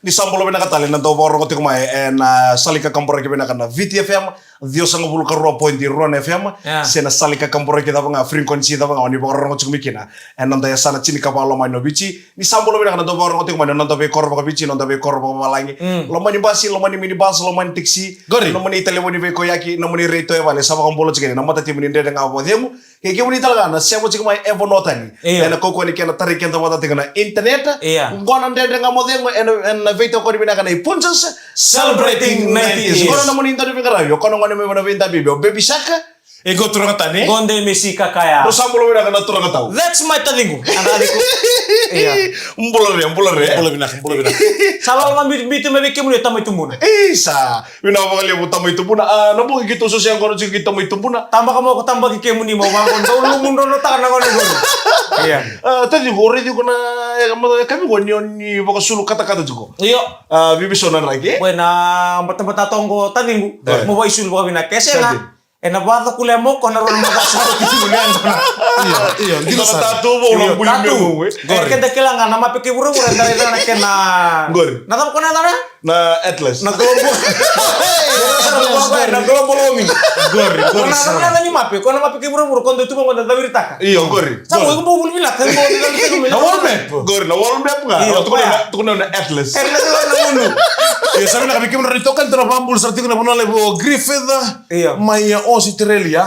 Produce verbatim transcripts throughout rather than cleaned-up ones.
Ni sa bula vinaka tale na dau vakarorogo tiko mai ena sala ni kakaburaki vinaka na Viti F M, ciwasagavulu ka rua point rua na F M, se na sala ni kakaburaki cava ga, frequency cava ga o ni vakarorogo tiko mai kina. Ena noda yasana tinikava lomani o Viti. Ni sa bula vinaka na dau vakarorogo tiko mai na noda veikoro vakaViti, noda veikoro vakavalagi. Lomani basi, lomani minibus, lomani taxi. Nomuni talevoni veikoyaki, nomuni raitoyavale, sa vakabula tiko yani na matatimi ni Dredre Ga Mo Cegu. Kei kemuni tale ga na sema tiko mai e vanua tani. Ena kaukaua ni kena tarai keda vata tiko na internet. Qo na Dredre Ga Mo Cegu ena veitokoni vinaka na iPunjas. Celebrating ninety years. Qo na nomuni dau ni veiqaravi, o koya na gone mai Vanua Veidabibi, o Baby Shark. E qo turaga tani. Qo de mesi kakaya. Ro sa bula vinaka na turaga tau. That's my taciqu. Bula re, bula re. Bula vinaka, bula vinaka. Sa lala ma bitu me vei kemuni o tamai tubuna. Isa. Vinaka vakalevu tamai tubuna. A, na bogi keitou sosoya qo tiko kei tamai tubuna. Tabaka mo ko tabaki kemuni mo vaqo dau lumu drodrotaka na gone qori. Ia. A, taciqu, o raici iko na, e, ma, e kavi qo ni o ni vakasulu katakata tiko. Io. A, viviso na draki. Ko e na batabata toqo taciqu. Mo vaisulu vakavinaka e sega. Ena vaca kulea mo ko na rona maca sulu ki tiko ni anana. Io, io, dina sa. Tatu vo na buli me. E keda kila ga na mape kei vuravura e dara dara kena. Qori. Na cava ko na dara? Na Atlas. Na global. Na global warming. Qori, qori. Ko na dara ni mape, ko na mape kei vuravura ko dau tu mo na daviritaka. Io, qori. Sa mo iko mo vuli vinaka, mo vuli vinaka. Na world map. Qori, na world map ga. Io, tukuna na Atlas. Io, sa vinaka vei kemuni na itokani, tara vabula sara tiko na vanua levu o Griffith. Mai Australia.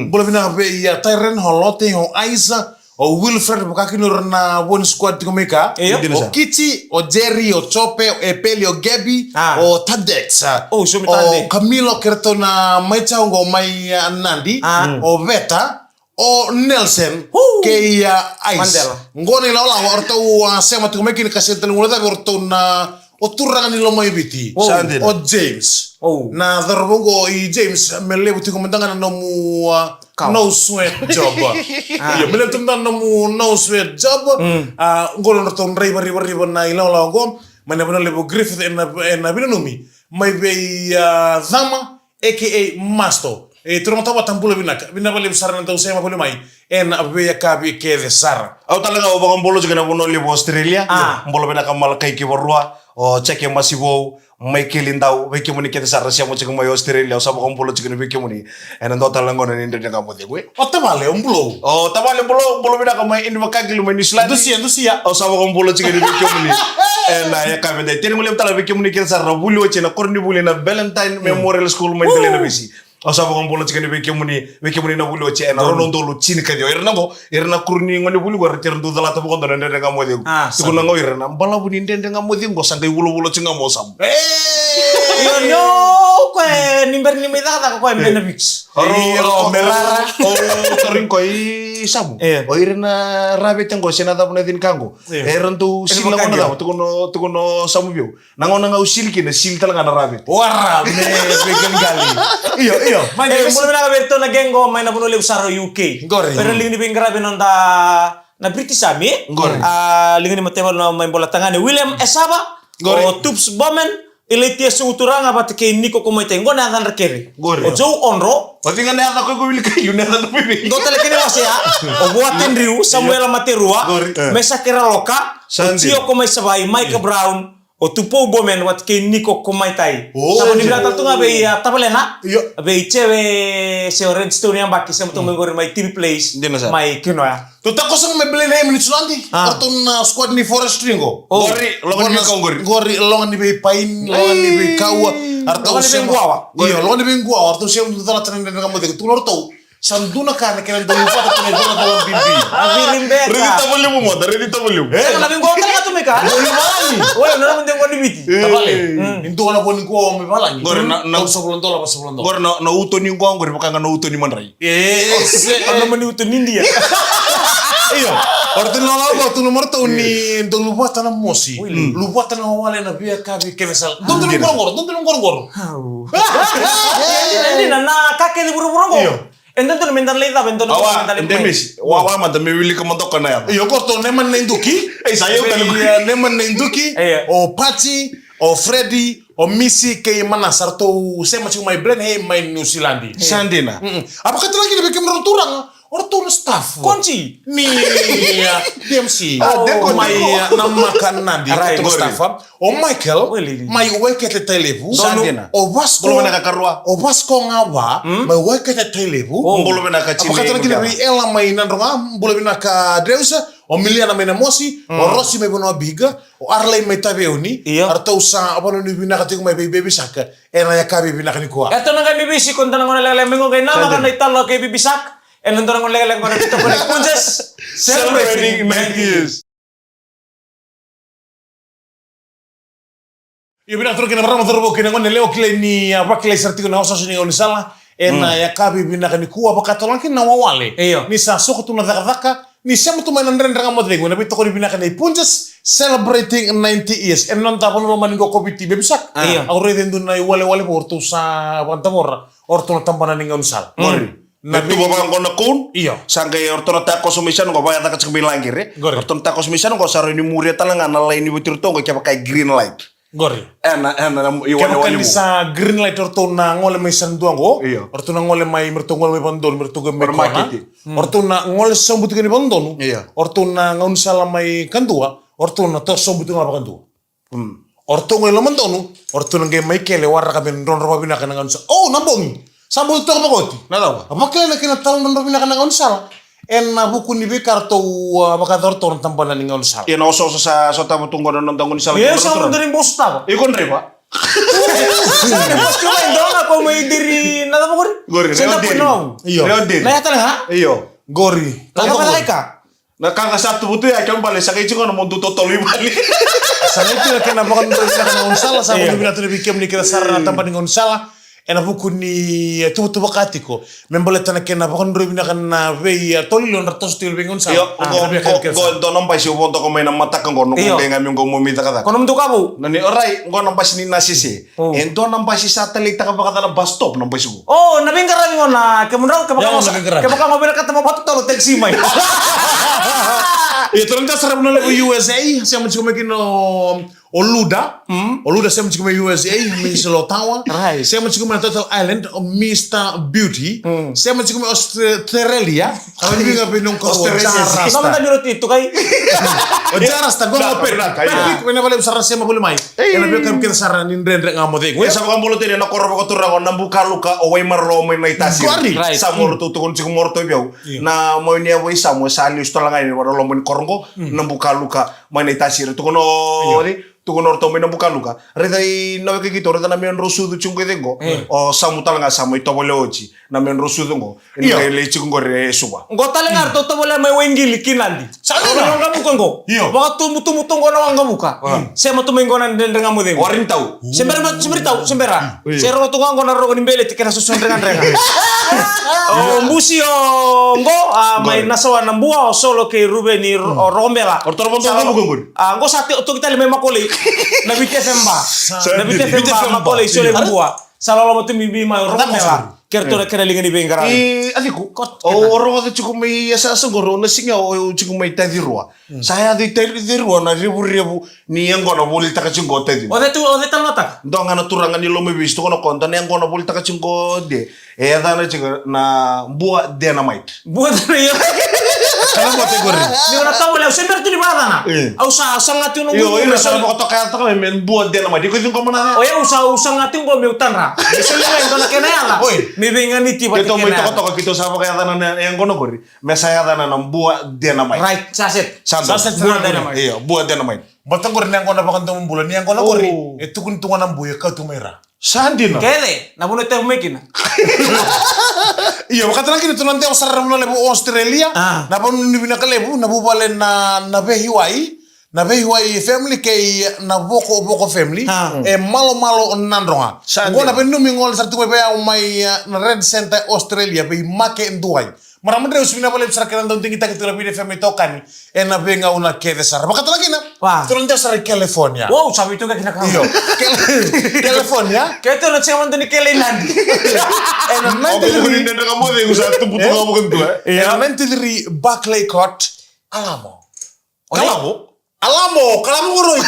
Bula vinaka vei Tyron, o Lote, o Isa. O Wilfred, vakakina o ira na Voni Squad tiko mai ka. Io. O Kichi, o Jerry, o Chope, o Epeli, o Gabby, o Tadex, o Camilo, kei ratou na mai tau qo mai, a, Nadi, o Veta, o Nelson, kei, a, Ice. Qo na ilawalawa o ratou, a, sema tiko mai kina ka sega tale ni guilecavi o ratou na o turaga ni Lomaiviti. O James. Na cauravou qo i James, me levu tiko mada ga na nomu, a, no sweat job. Io, me levu tiko mada ga na nomu no sweat job. A, qo na nodratou draiva rivariva na ilawalawa qo. Mai na vanua levu Griffith ena, ena veinanumi. Mai vei, a, Cama, A K A Masto. E, turaga tau vata bula vinaka. Vinaka vakalevu sara na dau sema voli mai ena veiyakavi kece sara. Au tale ga au vakabula tiko ena vanua levu Australia. Bula vinaka Malakai Kivarua, o Jake Masivou, Michael Idau, vei kemuni kece sara na sema tiko mai Australia, au sa vakabula tiko yani vei kemuni. Ena dua tale na gauna ni Dredre Ga Mo Cegu. O tavale, o Bulou. O tavale Bulou, bula vinaka mai Invercargill mai New Zealand. Dusia, dusia. Au sa vakabula tiko yani vei kemuni. Ena yakavi dai. Tini mo levu tale vei kemuni kece sara na vuli oti ena koronivuli na Valentine Memorial School mai Delainavesi. Au sa vakabula tiko yani vei kemuni, vei kemuni na vuli oti ena rua na udolu tinikaciwa. Ira na qo, ira na kuru ni gone vuli qo, era tiko era dau calata vakadua na Dredre Ga Mo Cegu. Tukuna ga o ira na balavu ni Dredre Ga Mo Cegu qo sa qai vulavula tiko ga mo Samu. Io, ni o koya ni bera ni mai cakacaka koya me na viki. Io, me rara. O tauri qo i Samu. O ira na ravete qo se na cava na cinika qo. Era dau sili na gauna cava, tukuna, tukuna o Samu vei au. Na gauna ga au sili kina, sili tale ga na ravete. Wara, me veiqaliqali. Io, io. Mai na veiqaravi na geng qo mai na vanua levu sara o U K. Qori. Era liga ni veiqaravi na noda na British Army. Qori. A, liga ni mataivalu na mai bola tagane William Esava. Qori. O Tubes Bowman, Ilaitia Suguturaga vata kei Niko Komaitai. Qo na yacadra kece. Qori. O Joe Onro. O cei ga na yaca ko iko wilika, io na yaca na veive. Dua tale kena wase ya. O Vuate Driu, Samuela Materua. Qori. Mesake Raloka. O Tio Komaisavai, Mike Brown. O Tupou Bowman vata kei Niko Komaitai. Sa ko ni vinaka tale tu ga vei, a, tavalena. Io. Vei Cewe, se o Redstone Yabaki, se matou mai qori mai T V Place. Dina sara. Mai Kinoya. Tou takoso ga mai Blenheim, Niu Siladi. A. O ratou na squad ni Forestry qo. Qori, loga ni vei kau qori. Qori, loga ni vei Pain, loga ni vei Kaua. Loga ni vei Guawa. Io, loga ni vei Guawa. O ratou sema tu calata na Dredre Ga Mo Cegu. Tukuna o ratou. Sa dua na ka na kena dau vata tu na icolacola bibi. A viri beka. Raici tavalevu mada, raici tavalevu. E, na vei qo tale ga tu mai ka. Qori valagi. Oi, na nona dei qo ni Viti. Tavale. Ni dua na vo ni qo me valagi. Qori na, na. Au sa vula dola, au sa vula dola. Qori na, na uto ni qo, qori vaka ga na uto ni madrai. E, se. A noma ni uto ni India. Io. O ratou na lako tu na maratou ni dau luvata na mosi. Luvata na wale na veiyakavi kece sara. Dodonu qoroqoro, dodonu qoroqoro. Au. Dina, na ka kece vuravura qo. Io. E dodonu me da lai cava, e dodonu me da lai mai. Awa, e de mesi. Wa, wa, mada me wilika mada ko na yaca. Io, ko ratou Neman na iDuki. Ei, sa io tale ko. Neman na iDuki. Io. O Pati, o Fredi, o Misi kei Manasa, ratou sema tiko mai Blenheim, mai Niu Siladi. Sa dina. A vakatala kina vei kemudrau turaga. O ratou na staff. Konji. Ni, ah, D M C. Ah, deko, mai, deko. Ah, na maka nadi, right, ratou na staff. O Michael, mai Waikete Tailevu. Sa dina. O Vasco. Bula vinaka karua. O Vasco ga va, mai Waikete Tailevu. Bula vinaka. Vakatara kina vei Ela mai Nadroga, bula vinaka Dreusa. O Miliana mai Namosi, o Rosi mai Vanua Big, o Arlai mai Taveuni. Io. Ratou sa vanuinui vinaka tiko mai vei Baby Shark. Ena yakavi vinaka nikua. E ratou na qai mai veisiko, dua na gauna lekaleka mai qo, qai namaka na italo kei Baby Shark. Ena dua na gauna lekaleka qo na veitokoni Punjas. Celebrating ninety years. Io, vinaka turaga kei na marama, cauravou kei na goneyalewa, kilai ni, ah, vakilai sara tiko na osooso ni gaunisala. Ena yakavi vinaka nikua, vakatalega kina na wawale. Io. Ni sa soko tu na cakacaka, ni sema tu mai na Dredre Ga Mo Cegu ena veitokoni vinaka nei Punjas, celebrating ninety years. Ena noda vanua lomani qo ko Viti, Baby Shark. Io. Au raica e dua na iwalewale vou o ratou sa vakadavora o ratou na tabana ni gaunisala. Qori. Na vei- tuva vaqo na cone. Io. Sa qai o ratou na takoso mai sana qo, vakayacaka tiko mai laqere. Qori. O ratou na takoso mai sana qo, sa rawa ni muria talega na laini vei iratou qo, kevaka e green light. Qori. Ena, ena, na, i kevaka ni sa green light, o ratou na gole mai sa dua qo. Io. O ratou na gole mai, me ratou gole mai vadodonu, me ratou gole mai kona. Makete. O ratou na gole sa butu kina vadodonu. Io. O ratou na gaunisala mai kadua. O ratou na toso butu ga vakadua. O ratou qo i lomadonu, o ratou na qai mai kele waraka me drodro vavinaka na gaunisala. O, na bogi. Sa bau toka vakaoti. Na cava? A vakila na kena tala drodro vinaka na gaunisala. Ena vuku ni veika ratou, ah, vakayacora ratou na tabana ni gaunisala. Ia na osooso sa sotava tu qo na noda gaunisala. Ia sa dodonu ni bau sotava. Iko draiva. Sa ni bau sotava, dua na ko mai diri na cava qori? Qori, Rewa Diri. Io. Rewa Diri. Na yata na ha? Io. Qori. Na cava qori? Na ka ga sa tuvutu ya, kena ibalebale sa qai tiko na mo dau totolo i vale. Sa qai tiko na kena vakadrodroi vinaka na gaunisala, sa vakadrodroi vinaka tu na vei kemuni kece sara na tabana ni gaunisala. Ena vuku ni, eh, tuvatuva ka tiko me baleta na kena vakadrodroi vinaka na vei, eh, tolilo ra toso tiko na vei gaunisala. Io, qo, qo, qo e dua na basi au vodoka mai na mataka qo, na qo qai ga me qo mo mai cakacaka. Ko na muduka vou. Na ni, orai, qo na basi ni Nasese. E dua na basi sa taleitaka vakaca na bus stop na basi qo. O, na veiqaravi qo na kemudrau, kevaka qo vinakata mo vakatotolo taxi mai. Ia, turaga, da sara vanua levu U S A, sema tiko mai kina o, o Luda. O Luda sema tiko mai U S A, Miss Lotawa. Sema tiko mai Turtle Island, o Mister Beauty. Sema tiko mai Australia. Ka vei ga vei noqu karua o Jarasta. Sa mada ni roti tukai. O Jarasta, qo qo Pet. Pet Pick, vinaka vakalevu sara na sema voli mai. Ena veika kece sara ni Dredre Ga Mo Cegu. E sa vakabula tale na koro vakaturaga o Nabukaluka, o Waimaroa mai Naitasiri. Qori. Sa mo ratou tukuna tiko mo ratou vei au. Na mawe ni yavu i Samu e sa liu sitola ga yani vaka na loma ni koro qo. Nabukaluka mai Naitasiri. Tukuna o, tukuna o ratou mai Nabukaluka. Raica i na weka keitou, raica na medrau sucu tiko qo i cei qo. O Samu tale ga sa mai tovolea oti na medrau sucu qo. Io. Qai lai tiko qori e Suva. Qo tale ga ratou tovolea mai Waigili ki Nadi. Sa qai na waqavuka qo. Io. Vakatubutubu tu qo na waqavuka. Sema tu mai qo na Dredre Ga Mo Cegu. Warai ni tau. Se bera, se bera tau, se bera. Se rogo tu ga qo na rogo ni beleti kei na soso dregandrega. O Busi o qo, a, mai Nasawa na Bua, o Solo kei Ruveni, o Rokobela. O ratou na waqavuka qori. A, qo sa toki tale mai Makolei. Na Viti F M ba. Na Viti F M ba, Makolei, Solo, Bua. Sa loloma tu bibi mai o Rokobela. Kei ratou na kena liga ni veiqaravi. E, a ciko. O rogoca tiko mai e sa sa qo, o na siga o tiko mai Tacirua. Sa yaco i Tacirua na revurevu ni yaqona volitaka tiko o Tacirua. O cei tu, o cei talanoataka? Dua ga na turaga ni Lomaiviti, tukuna o koya, dua na yaqona volitaka tiko o De. E yacana tiko na Bua Dynamite. Bua Dynamite. Kala mo te qori. Ni o na tau le, au se bera tu ni vakayacana. Au sa, sa ga tu na. Io, ira sa vakatoka yacataka me Bua Dynamite. Iko ciqoma na. O yau sa, au sa ga tu qo meu tadra. Me soli ga e dua na kena yaca. Oi. Me veiganiti vata kena yaca. Keitou mai tokatoka, keitou sa vakayacana na yaqona qori. Me sa yacana na Bua Dynamite. Right, sa set. Sa set. Bua Dynamite. Io, Bua Dynamite. Baleta qori na yaqona vakadomobula, ni yaqona qori. E tukuni tu ga na bui, e kauti mai ra. Sa dina. Kece, na vanua e tavi mai kina. Io, vakatara kina tu na dewa sara na vanua levu o Australia. Na vanua ni vinaka levu, na vuvale na, na Vehiwai. Na Vehiwai family kei na Vokovoko family. E Malomalo Nadroga. Sa dina. Qo na veinanumi gole sara tu mai vei au mai, eh, na Red Centre Australia, vei Make Duai. Marama Dreu, sa vinaka vakalevu sara kei na dau digitaki tu na Viti F M itokani ena veigauna kece sara. Vakatara kina, turaga, dau sara i California. Wow, sa vei tu ga kina ka. Io. Cal-, California. Keitou na sega mada ni kele i Nadi. Ena ninety-three. Ena ninety-three Barclay Court, Alamo. Alamo? Alamo, Kalamo qori.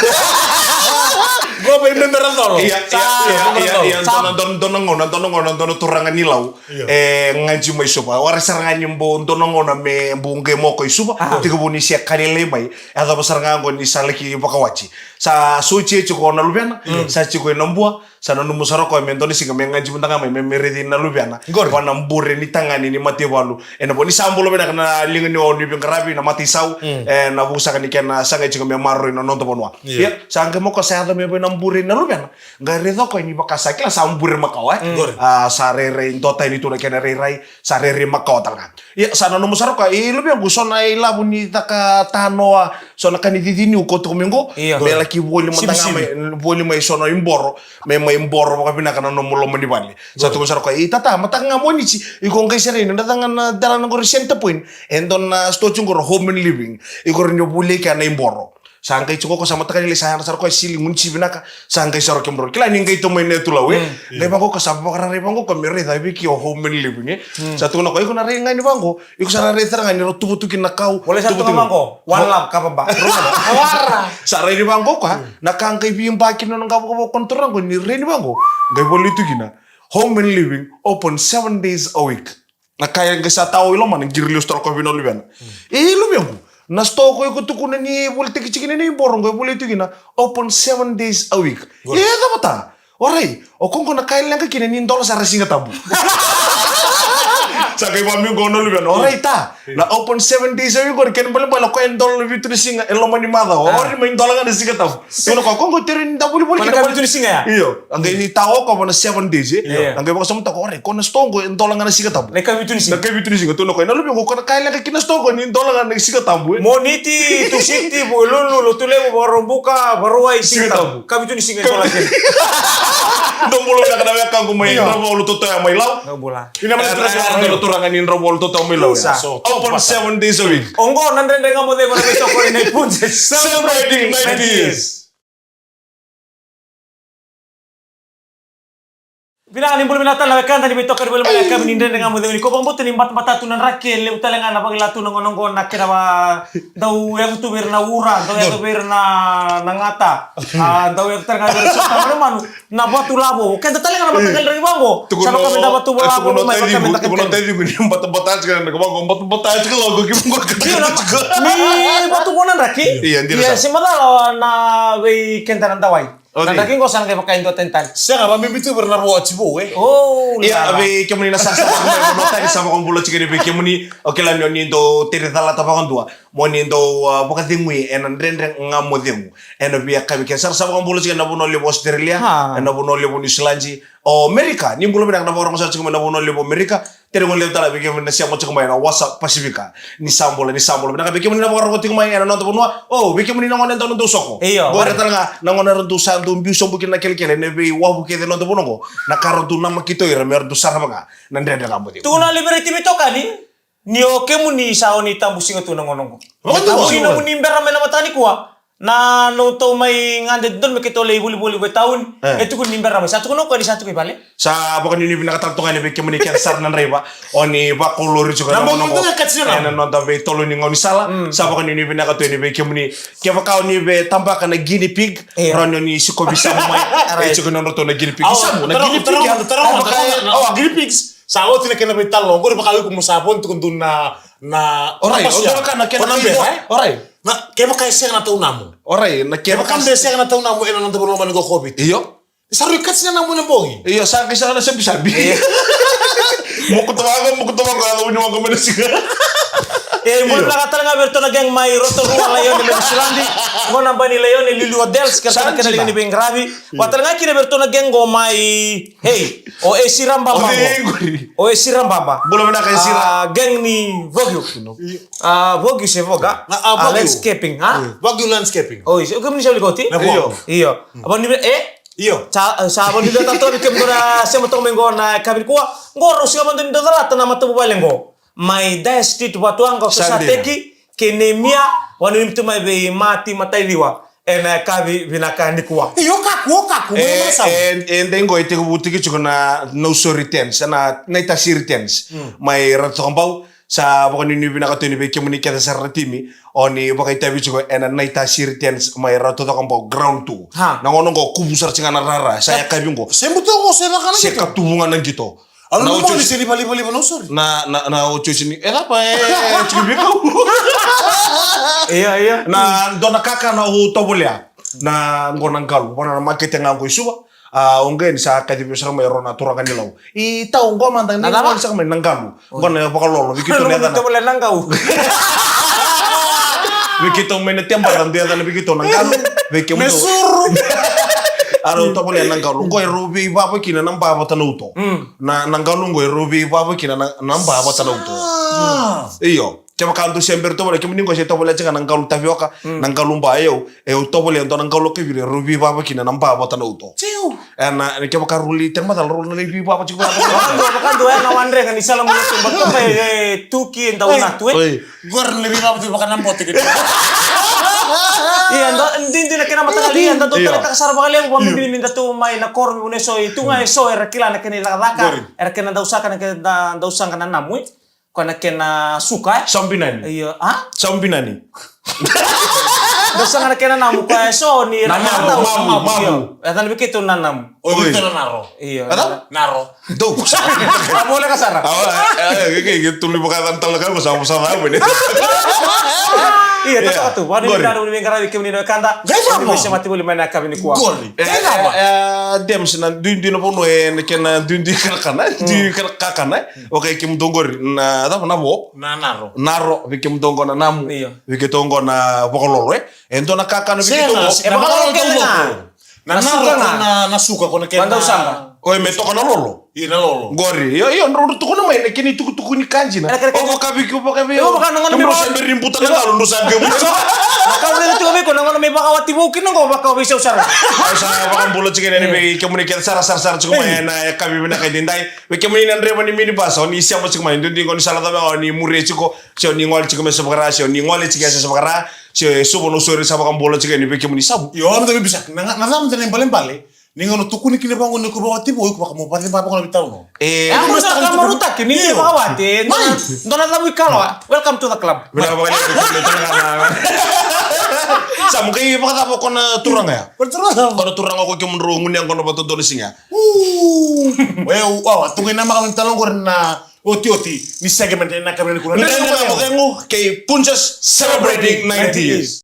Go vei me bera colo. Ia, ia, ia, ia, dona, dona, dona gauna, dona gauna, dona turaga ni Lau. E gaji mai Suva. Warai sara ga ni bau dona gauna me bau qai moko i Suva. Tiko vou ni se kalelei mai. E cava sara ga qo ni sa laki vakawati. Sa soji e tiko na luvena. Sa tiko i na bua. Sa nanuma sara o koya me dua na siga me gaji mada ga mai me me raici na luvena. Qori. Va na bure ni tagane ni mataivalu. E na vo ni sa bula vinaka na liga ni o ni veiqaravi na mataisau. E na vu saka ni kena sagai tiko me maroroi na noda vanua. Ia. Ia, sa qai moko sa yaco me vei na bure na luvena. Qai raica o koya ni vaka sa kila sa bure makawa, e. Qori. A, sa rairai dua tani tu na kena rairai. Sa rairai makawa tale ga. Ia, sa nanuma sara o koya, i luvequ so na ilavo ni caka tanoa, so na ka ni cici niu ko tuku mai qo. Io. Me laki voli mada ga mai, voli mai so na iboro, me mai boro vakavinaka na nomu loma ni vale. Sa tukuna sara o koya, i tata, mataka ga Moniti, iko qai serai, na caka ga na dela na qori Center Point, e dua na store tiko qori Home and Living, iko rawa ni voli kea na iboro. Sa qai tiko ko sa mataka ni lai sa yadra sara o koya sili guni si vinaka, sa qai sara o kemudrou. Kila ni qai tomai na yatu Lau, e. Qai vaqo ko sa vakararai vaqo ko me raica vei ki o Home and Living, e. Sa tukuna ko, iko na rai ga ni vaqo, iko sa na rai tara ga ni rau tuva tu kina na kau. Wale sa tukuna vaqo, one love kava ba. Awara. Sa rai ni vaqo ko, na ka qai veiba kina na qavokavoka ko na turaga ni rai ni vaqo. Qai voli tu kina. Home and Living open seven days a week. Na ka e qai sa tao i loma na qiri liu sitoa ko vei na luvena. E luvequ. Na sitoa ko iko tukuna ni volitaki tiko kina ni boro qo e voli tu kina open seven days a week. E cava ta? Orai, o koqo na ka e leqa kina ni dola sara Siga Tabu. Sa qai vamiu qo na luvena. Orai ta. Na open seven days a week qori kena balebale o koya e dola na vitu na siga e loma ni macawa. Orai mai dola ga na Siga Tabu. Tukuna ko, ko qo tere ni da volivoli kina. Ka vitu ni siga ya? Io. A qai tao ko va na seven days, e? Io. A qai vakasamataka ko, orai, ko na sitoa qo e dola ga na Siga Tabu. Na ka vitu ni siga. Na ka vitu ni siga. Tukuna ko, na luvequ ko na ka e leqa kina sitoa qo ni dola ga na Siga Tabu, e? Moniti, Tusiti, Vukelulu, Lotulevu, Vakaraubuka, Vakarauwai, Siga Tabu. Ka vitu ni siga e dola kina. Dou bula vinaka na wekaqu mai Dravau, Lototoya mai Lau. Dou bula. Ina mai turaga ni Dravau, Lototoya mai Lau. Open seven days a week. Oqo na Dredre Ga Mo Cegu na veitokoni na iPhone. Celebrating ninety years. Vinaka ni bula vinaka tale na wekada ni veitokoni voli mai na yakavi ni Dredre Ga Mo Cegu. Ni ko vakabauta ni batabata tu na draki, e levu tale ga na vakila tu na gauna oqo na kena va dau yaco tu vei ira na ura, dau yaco vei ira na gata. A, dau yaco tale ga vei ira na manumanu. Na vatu lavo, keda tale ga na mataqali draki vaqo. Sa vaka me da vatu lavo mai vaka me da kete. Tukuna o taciqu ni batabata tiko na draki vaqo, batabata tiko lavo ki vaqo. Io, na ni vatu vaqo na draki. Ia, dina sa. Ia, se macala na vei keda na dawai. Na draki qo sa na qai vaka e dua tani tale. Sega, vabibi tu vei ira na vo oti vou, e. O, ia, vei kemuni na sarasara tiko mai, sa vakabula tiko yani vei kemuni. O kila ni o ni dau tere calata vakadua. Mo ni dau, a, vakacegui ena Dredre Ga Mo Cegu. Ena veiyakavi kece sara sa vakabula tiko ena vanua levu Australia, ena vanua levu Niusiladi, o Merika. Ni bula vinaka na vakarogo sara tiko mai na vanua levu Merika. Tere gone levu tale vei kemuni na sema tiko mai na Wasa Pasifika. Ni sa bula, ni sa bula vinaka vei kemuni na vakarogo tiko mai ena noda vanua. O, vei kemuni na gone dau na dau soko. Io. Qori tale ga na gone era dau sa dau biu sobu kina na kelekele ena veiwavu kece ena noda vanua qo. Na ka ra dau namaki tu ira me ra dau sarava ga na Dredre Ga Mo Cegu. Tukuna o Liberty Mitokani. Ni o kemuni sa oni tabu siga tu na gauna oqo. Vakadua. Ni nomuni bera mai na mataka nikua. Na notou mai gade dodonu me keitou lai volivoli vei tauni. E tukuni ni bera mai. Sa tukuna o koya ni sa tuku i vale. Sa vakanuinui vinaka tale toka yani vei kemuni kece sara na draiva. Oni vakolori tiko na gauna oqo. Ena noda veitolo ni gaunisala. Sa vakanuinui vinaka tu yani vei kemuni. Kevaka oni via tabaka na guinea pig. Rawa ni oni sikovi Samu mai. E tiko na nodratou na guinea pig. Samu, na guinea pig. Guinea pigs. Sa oti na kena veitalanoa, oqori vaka o iko mo sa voni tiko dua na, na, orai, na pasia. Oqori ka na kena veitalanoa, e? Orai. Na, kevaka e sega na taunamu. Orai, na kevaka e sega na taunamu, ena noda vanua lomani qo COVID. Io. Sa rui kati na namu ena bogi. Io, sa qai sega na sabisabi. Io. Moku tavako, moku tavako, yaco uni waqo mai na siga. E, bula vinaka tale ga vei iratou na gang mai Rotorua, Laione, mai Niusiladi. Qo na bai ni Laione, Lulu Hotels, kei iratou na kena liga ni veiqaravi. Vaka tale ga kina vei iratou na gang qo mai Hey, o Esira Baba qo. O Esira Baba. Bula vinaka Esira. Ah, gang ni Vogiu. Ah, Vogiu se Voga. Ah, Vogiu. Landscaping, ha? Vogiu Landscaping. Oi, o kemuni sa wili koti? Io. Io. Ava ni, e? Io. Sa, sa ava ni da tatou kemuni na sema toka mai qo na yakavi nikua. Qo rau siga mada ni da calata na matavuvale qo. Mai Dire Street, Vatuwaqa, o Sosateki kei Nemia, vanuinumi tu mai vei Mati Matailiwa ena yakavi vinaka nikua. Io, kakua, kakua. E, e, e dei qo e tekivu tiko na Nausori Tents, na Naitasiri Tents. Mai Ratu Cakobau, Sa vakanuinui vinaka tu yani vei kemuni kece sara na timi o ni vakaitavi tiko ena Naita Siri Tents mai Ratu Cakobau, ground two. Ha. Na gauna oqo kuvu sara tiko ga na rara, sa yakavi oqo. Se buto oqo, se caka na qito. Se katuvu ga na qito. Alo, na otioti se livalivaliva, no, sorry. Na, na, na otioti ni, e cava, e, e, tiko vei kau. Ia, ia. Na dua na kakana au tovolea. Na, qo na qalu, vana na makete ga qo i Suva. A, oqo ni sa kacivi sara mai rau na turaga ni Lau. I tau qo mada, na cava? Saka mai na qalu. Qo na vakalolo, vei keitou na yacana. Vei keitou mai na Tabata, dua yacana vei keitou na qalu. Vei kemudou. Me suru. A rau tovolea na qalu. Qo e rau veivava kina na ba vata na uto. Mm. Na, na qalu qo e rau veivava kina na, na ba vata na uto. Sa. Io. Kevaka dou se bera tovolea, kemuni qo se tovolea tiko ga na qalu tavioka, mm, na qalu ba, e au, e au tovolea dua na qalu kaiviri, e rau veivava kina na ba vata na uto. Tiu. E na, e kevaka rau lai tena macala, rau lai veivava tiko vata na uto. Vakadua, vakadua, e na wadrega ni sala mo tu, ba toka e, e, tuki, e dau natu, e. Oi. Qori na veivava tiko vaka na bote kina. Ia, da, didi na kena mataqali, ia, da dau taleitaka sara vakalevu, vakabibi ni da tu mai na koro, vei vuna eso, e tu ga eso, era kila na kena icakacaka, era kena dau saka na kena da, dau saqa na namu, e. Ko na kena suka, e? Saubinani. Io, a? Saubinani. Dou saqa na kena namu, ko e so ni na mamu, mamu, mamu. Io. E tale vei keitou na namu. O, oi. Vei keitou na naro. Io. Ata? Naro. Dou. A voleka sara. Awa, e, e, e, e, tolu vaka tale ka ko sa, sa, sa, sa. Io, toka tu. Vakanuinui vinaka ni veiqaravi kemuni na wekada. Qai vamo. Ni semati voli mai na yakavi nikua. Qori. E, e, e, Dems, na duidui na vanua, e, na kena duidui kakana, duidui kakana, e. Okay, kemudou qori, na, cava na vo? Na naro. Naro, vei kemudou qo na namu. Io. Vei keitou qo na vakalolo, e. E dua na kakana vei keitou qo. E vakalolo kece ga. Na naro ko na, na suka ko na kena. Oi, me toka na lolo. Io, na lolo. Qori, io, io, drau tukuna mai na kena itukutuku ni ka dina. O vaka vei, o vaka vei. Io, vaka na gauna me vaka. Drau sa bera ni buta na galu, drau sa bera ni buta. Na ka vei tiko vei ko, na gauna me vakawati vou kina qo, vakaveisau sara. Au sa vakabula tiko yani vei kemuni kece sara, sara, sara tiko mai ena yakavi vinaka edaidai. Vei kemuni na draiva ni minibus, o ni sema tiko mai, duidui qo ni sala cava, o ni muria tiko, se o ni gole tiko mai Yasayasa Vakara, se o ni gole tiko Yasayasa Vakara, se o Suva, Nausori, sa vakabula tiko yani vei kemuni Savu. Io, au mada me bisa, na, na cava mada na ibalebale, ni gauna tukuni kina vaqo ni ko vakawati vou, iko vaka mo vaceba vaqo na veitau no. E, au mada sa ka marutaki, ni ni vakawati, e, dua na cavu i kalawa. Welcome to the club. Vinaka vakalevu, vinaka vakalevu. Sa mo qai vakacava ko na turaga ya? Ko na turaga. Ko na turaga ko kemudrau gunu yaqona vakadodonu siga. Uu. E, au, au, a, tu qai namaka mai tale qori na otioti ni segment ena yakavi nikua. Na Dredre Ga Mo Cegu kei Punjas celebrating ninety years.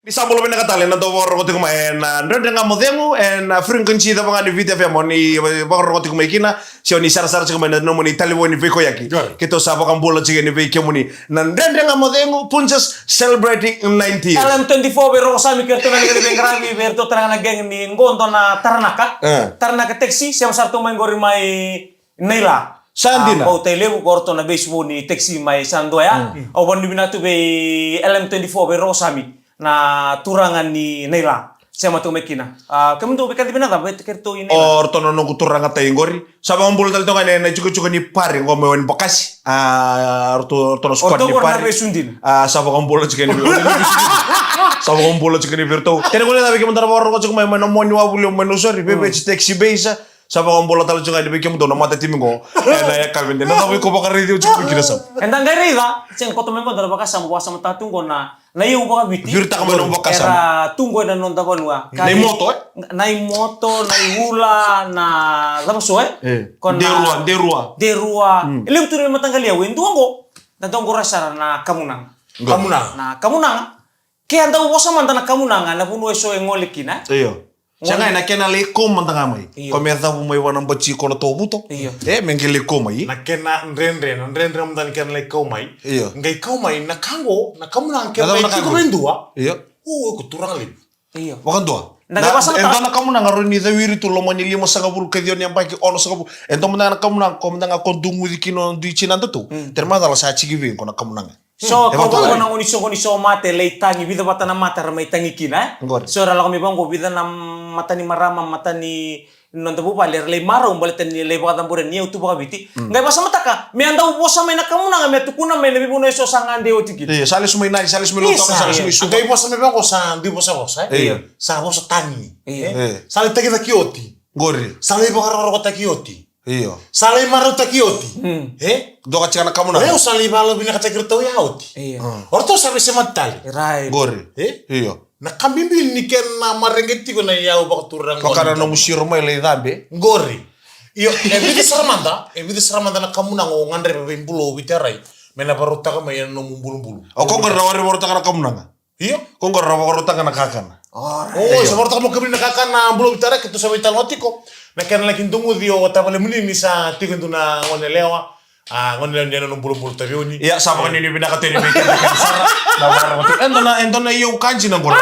Ni sa bula vinaka tale na dau vakarorogo tiko mai ena Dredre Ga Mo Cegu, ena frequency cava ga ni Viti F M o ni vakarorogo tiko mai kina. Se o ni sarasara tiko mai na nomuni talevoni veikoyaki. Qori. Keitou sa vakabula tiko yani vei kemuni na Dredre Ga Mo Cegu, Punjas celebrating ninety years. L M twenty-four vei Rokosami kei ratou na leqa ni veiqaravi, vei ratou tale ga na gang ni qo dua na Taranaka. E. Taranaka taxi, sema sara tu mai qori mai Naila. Sa dina. A, Bau Tai Levu, ko ratou na base vou ni taxi mai Sadoya. Mm. Au vakanuinui vinaka tu vei L M twenty-four vei Rokosami. Na turaga ni Naila. Sema tu mai kina. A, kemudou veikacivi na cava, vei keitou i Naila. O ratou na noqu turaga tai qori. Sa vakabula tale toka yani na itikotiko ni Pare qo mai Wainibakasi. A, ratou, ratou na squad ni Pare. A, sa vakabula tiko yani vei, sa vakabula tiko yani vei ratou. Kena ibalebale vei kemudou na vakarorogo tiko mai, mai na Mua ni Wavu Levu mai Nausori, Veveti Taxi Base. Sa vakabula tale tiko ga yani vei kemudou na matatimi qo. Ena yakavi edaidai. Na cava iko vakaraici au tiko mai kina Savu? Eda qai raica. Sega, koto mai qo dua na vakasama, vakasamataka tu qo na, na iyau vakaviti. Viritaka mai na vakasama. Era tu qo ena noda vanua. Na imoto, e? Na imoto, na iula, na cava so, e? E. Ko na derua, derua. Derua. Mm. E levu tu na mataqali iyau, e dua qo. Da dau qoroya sara na kamunaga. Qo. Kamunaga. Na kamunaga. Ke a dau vosa mada na kamunaga, na vanua eso e gole kina, e? Io. Sega, na kena lai kau mada ga mai. Io. Ko me cavu mai vua na bati ko na tovuto. Io. E, me qai lai kau mai. Na kena dredre, na dredre mada ni kena lai kau mai. Io. Qai kau mai, na ka qo, na kamunaga ke mai tiko vei dua. Io. O, o iko turaga levu. Io. Vakadua. Na, e dua na kamunaga rau ni cawiri tu loma ni limasagavulu ka ciwa ni yabaki, onosagavulu. E dua mada ga na kamunaga, ko mada ga ko duguci kina o dui tinada tu. Mm. Tere macala sa tiki vei iko na kamunaga. So, e, ko vaka na gone ni so, gone ni so mate, lai tagi, vica vata na mata ra mai tagi kina, e? Qori. So, ra lako mai vaqo, vica na mata ni marama, mata ni noda vuvale, ra lai marau, baleta ni lai vakacaburia ni iyau tu vakaviti. Mm. Qai vakasamataka, me a dau vosa mai na kamunaga, me a tukuna mai na veivanua eso sa gade oti kina. Io, sa lesu mai Nadi, sa lesu mai Lautoka, sa lesu mai Suva. Qai vosa mai vaqo sa dui vosavosa, e? Io. Sa vosa tani. Io. E. Sa lai tagicaki oti. Qori. Sa lai vakarokorokotaki oti. Io. Sa lai marautaki oti. Mm. E? Doka tiko na kamunaga. O yau sa lai valovinakataki iratou ya oti. Io. Mm. O ratou sa veisemati tale. Right. Qori. E? Io. Na ka bibi ni kena mareqeti tiko na iyau vakaturaga. Vaka na nomu siro mai lai cabe. Qori. Io, e vica sara mada, e vica sara mada na kamunaga o gadreva vei Bulou Viti Arai me na varautaka mai ena nomu bulubulu. O koya qori na wari varautaka na kamunaga. Io. Ko qori na vakarautaka na kakana. Alright. O, sa vakarautaka mo kemuni na kakana, Bulou Viti Arai, keitou sa veitalanoa tiko. Na kena laki duguci o tavalemuni ni sa tiko e dua na gone yalewa. A, gone yalewa ni ena nomu bulubulu Taveuni. Ia, sa vakanuinui vinaka tu yani vei keda kece sara. Na vakarorogo tiko. E dua na, e dua na iyau ka dina qori.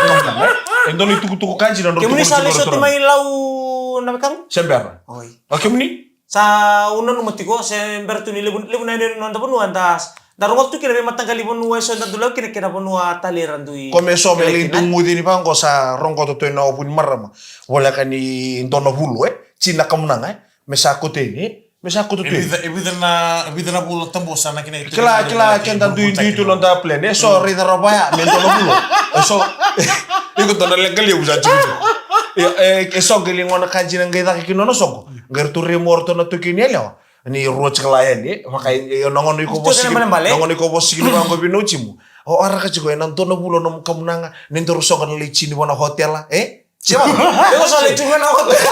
E dua na itukutuku ka dina. Kemuni sa lesu oti mai Lau na wekaqu? Se bera. Oi. O kemuni? Sa au nanuma tiko, se bera tu ni levu, levu na yanuyanu ni noda vanua, da, da rogoca tu kina veimataqali vanua eso da dau lako kina, kei na vanua tale era dui. Ko me so me lai duguci ni vaqo sa rogoca tu ena ovu ni marama. Voleka ni dua na vulo, e? Tini na kamunaga, e? Me sa koto yani, e? Me sa koto tu yani. E vica, e vica na, e vica na vula tabu sa na kina. Kila, kila, keda dui, dui tu noda plan. E so, raica rawa ya, me dua na vulo. E so, iko dua na leqa levu sa tiko. Io, e, e so qai lai gona ka dina qai caka kina nona soqo. Qai ratou rai mo ratou na toki ni yalewa. Ni rua tiko la yani, e, vaka, e, e, na gauna iko vosiki, na gauna iko vosiki ni vaqo vei na watimu. O, araka tiko, ena dua na vula nomu kamunaga, ni daru soqo na lai tini vua na hotela, e? Sema. Iko sa lai tini vua na hotela.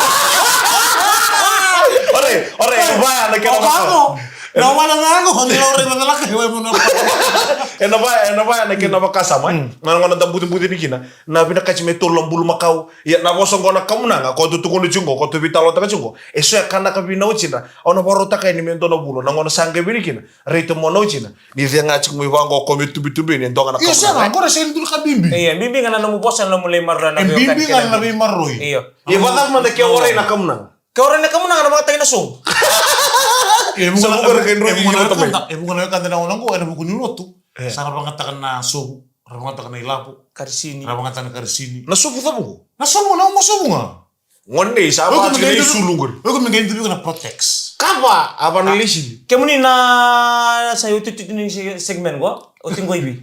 Ore, ore, ena vaya na kena vaka. Na wala na yago, ni ore na laka, e, ena vaya, ena vaya na kena vakasama, e? Mm. Na gauna da bucibuci ni kina. Na vinakati me tolu na bulumakau. Ia na vosa qo na kamunaga, ko tu tukuna tiko qo, ko tu veitalanoataka tiko qo. E so e ka na ka vei na watidra. Au na vakarautaka yani me dua na vula, na gauna sa qai vili kina. Raica mo na watina. Ni cega tiko mai vaqo ko me tubitubi ni doga na kamunaga. Io, sega, qori sega ni dua na ka bibi. Io, bibi ga na nomu vosa, na nomu lai maroroi na veiwekani. Bibi ga na veimaroroi. Io. Ia vakacava mada ke warai na kamunaga? Ke warai na kamunaga na vakayagataki na sovu. E vuqa na wekada na gauna qo, ena vuku ni lotu. E. Sa ra vakayagataka na sovu. Ra vakayagataka na ilavo. Karisini. Ra vakayagataka na karisini. Na sovu cava qo? Na sovu, na uma sovu ga. Gone nei sa vaka tiko na isulu qori. Oi, ko me qai dua vei iko na Protex. Kava, a va na lai sili. Kemuni na sa iotioti ni se-, segment qo, oti qo i vei?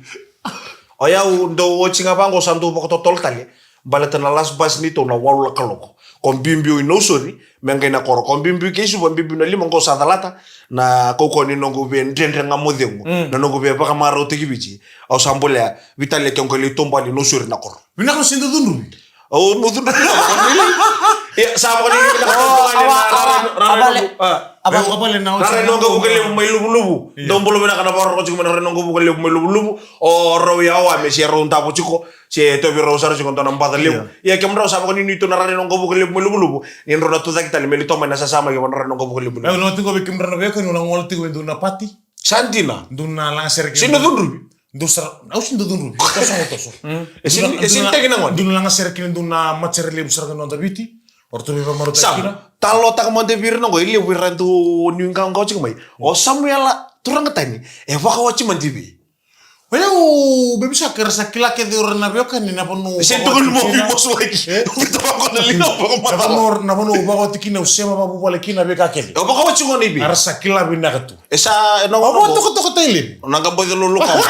O yau dau oti ga vaqo sa dau vakatotolo tale. Baleta na last bus neitou na walu na kaloko. Ko biubiu i Nausori, me qai na koro. Ko biubiu kei Suva, biubiu na lima qo sa calata. Na kaukauwa ni noqu via dredre ga mo cegu. Mm. Na noqu via vakamarautaki Viti. Au sa bolea, Viti Arai, ke qai lai taubale i Nausori na koro. Vinaka, au sega ni dau cudruvi. Au na cudruvi. Ia, sa vakanuinui vinaka tale tu ga yani na Raroi Noqavuka Levu mai Luvuluvu. Io. Dou bula vinaka na vakarorogo tiko mai na Raroi Noqavuka Levu mai Luvuluvu. O rau yawa me se rau davo tiko. Se tovi rau sara tiko dua na baca levu. Io. Ia, kemudrau sa vakanuinui tu na Raroi Noqavuka Levu mai Luvuluvu. Ni drau na tucake tale me lai tomana na sasamaki vua na Raroi Noqavuka Levu. Au na tiko vei kemudrau na veiwekani, au na gole tiko vei dua na pati. Sa dina. Dua na lagasere kina. Sega ni cudruvi. Dua sara, au sega ni dau cudruvi. Toso, toso. Mm. E sega ni, e sega ni tagi na gone. Dua na lagasere kina, dua na matasere levu sara ga e noda Viti. O ratou veivakamarautaki kina. Sa talanoataka mada vei ira na qo, e levu era dau nuiqawaqawa tiko mai. O Samuela, turaga tani, e vakawati mada i vei? O yau, baby shark, era sa kila kece o ira na veiwekani na vanua. E sega ni tukuni mo veivosuaki. E? Na vanua, na vanua au vakawati kina, au sema vakavuvale kina, veika kece. O vakawati gona i vei? Era sa kila vinaka tu. E sa, e na, o vakatokatoka tale. O na qai boica lolo ka.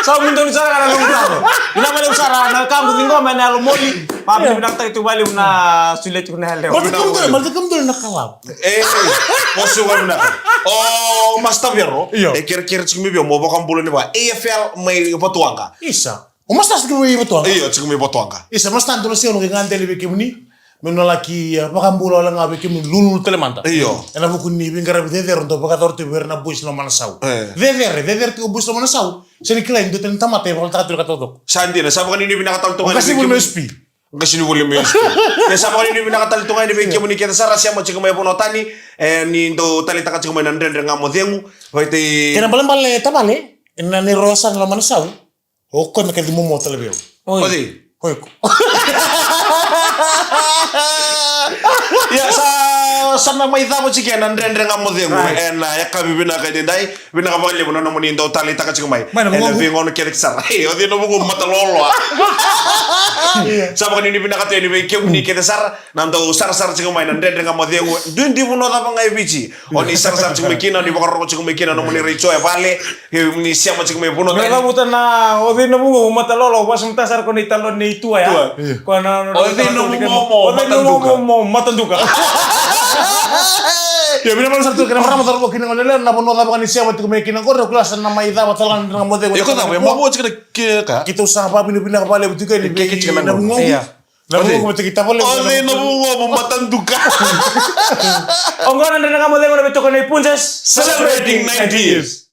Sa mudonu sara ga na nomu taro. Ina vale sara na ka qo, ciqoma ena yalo moli. Vavinavinakataki tu vale na sule tiko na yalewa. Mata kamudonu, mata kamudonu na kalavu. E, o suka vinaka. O Master Vero. Io. E kerekere tiko mai vei au mo vakabula ni va. A F L mai Vatuwaqa. Isa. O Master tiko mai Vatuwaqa? Io, tiko mai Vatuwaqa. Isa, Master, dou na sega ni gadeli vei kemuni. Me na laki, eh, vakabula wale ga vei kemuni lululu tale mada. Io. Ena vuku ni veiqaravi cecere dou vakayacora tiko vei ira na boys na Manasau. E. Cecere, cecere tiko boys na Manasau. Sega ni kilai ni dua tale na tamata e vakataka tiko na ka taucoko. Sa dina, sa vakanuinui vinaka tale toka. O Qasenivuli mai S P. Qasenivuli mai S P. Ia sa vakanuinui vinaka tale toka yani vei kemuni kece sara sema tiko mai vanua tani. E, ni dou taleitaka tiko mai na Dredre Ga Mo Cegu. Vaitei. Kena balebale tavale. Ena ni rosa na Manasau. O koya me kaci momo tale vei au. Oi. O cei? O iko. Ia, sa, sa na mai cava tiko ena Dredre Ga Mo Cegu. Right. Ena, e, yakavi vinaka edaidai. Vinaka vakalevu na nomuni dau taleitaka tiko mai. Mai na vugovugo. Ena veigauna kece sara. Ei, o cei na vugovugo, mata loloa. Sa vakanuinui vinaka tu yani vei kemuni kece sara. Na dau sarasara tiko mai na Dredre Ga Mo Cegu. Duidui vanua cava ga e Viti. O ni sarasara tiko mai kina, o ni vakarorogo tiko mai kina, nomuni retio e vale. Ke ni sema tiko mai vanua tani. Me cavuta na, o cei na vugovugo, mata lolo, au vakasamataka sara ko na italanoa nei Tua ya. Tua. Io. Ko na, na, o cei na vugovugo, o cei na vugovugo, mata duka. Io, vinaka vakalevu sara tu kei na marama, cauravou kei na goneyalewa, na vanua cava ga ni sema tiko mai kina qori, o kila sa na mai cava tale ga na Dragomocegu. Iko cava, e mavoa tiko na ke ka? Keitou sa vakavinavinaka vakalevu tiko yani vei Navugovu. Io. Navugovu, vata kei tavale. O cei Navugovu, Mataduka? Oqo na Dragomocegu, na veitokoni nei Punjas. Celebrating ninety years.